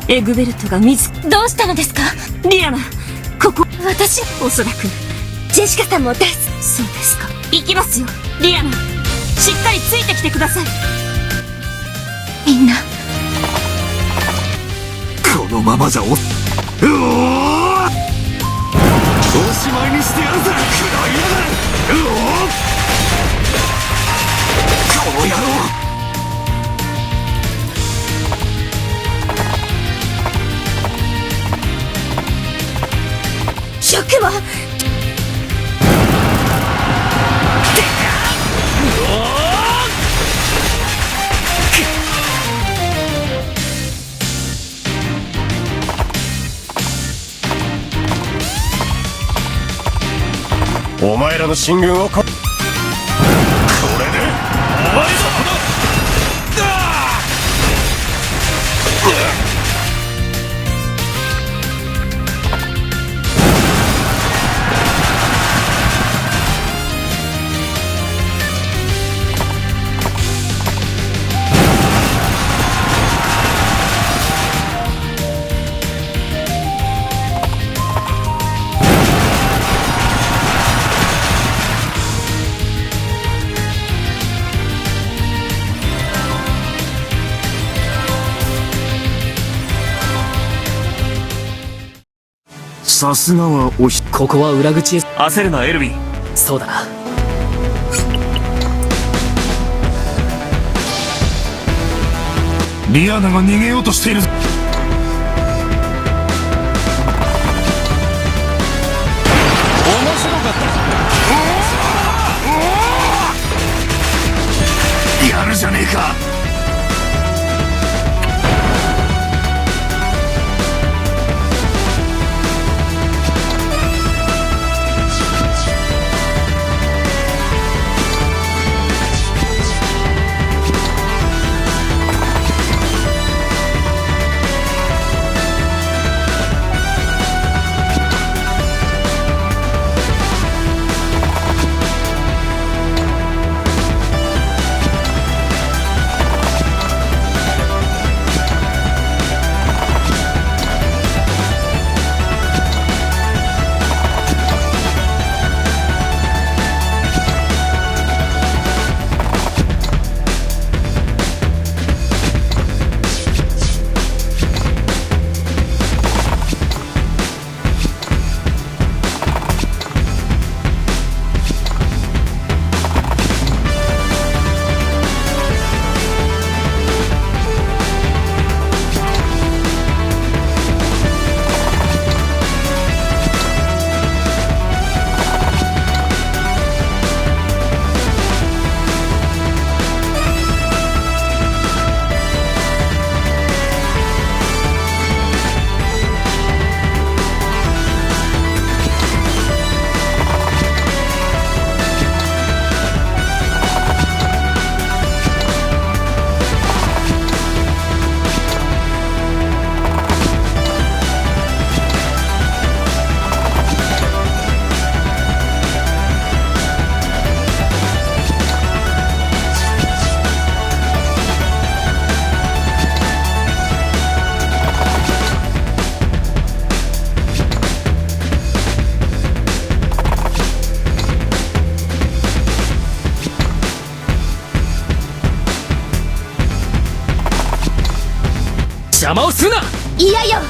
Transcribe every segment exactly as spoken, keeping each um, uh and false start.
エグベルトが自ら。どうしたのですか？リアナ、ここ。私。オソダ君。ジェシカさんもです。そうですか。行きますよ。リアナ、しっかりついてきてください。みんな。このままじゃお、うおー！おしまいにしてやるぜ、クロイヤル！うおー！この野郎！諸君も。お前らの進軍をこ、これで終わりだ！さすがはおひ、ここは裏口へ。焦るな、エルヴィン。そうだな。リアナが逃げようとしている。面白かった。やるじゃねえか。邪魔をするな！いやよ！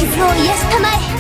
傷を癒したまえ。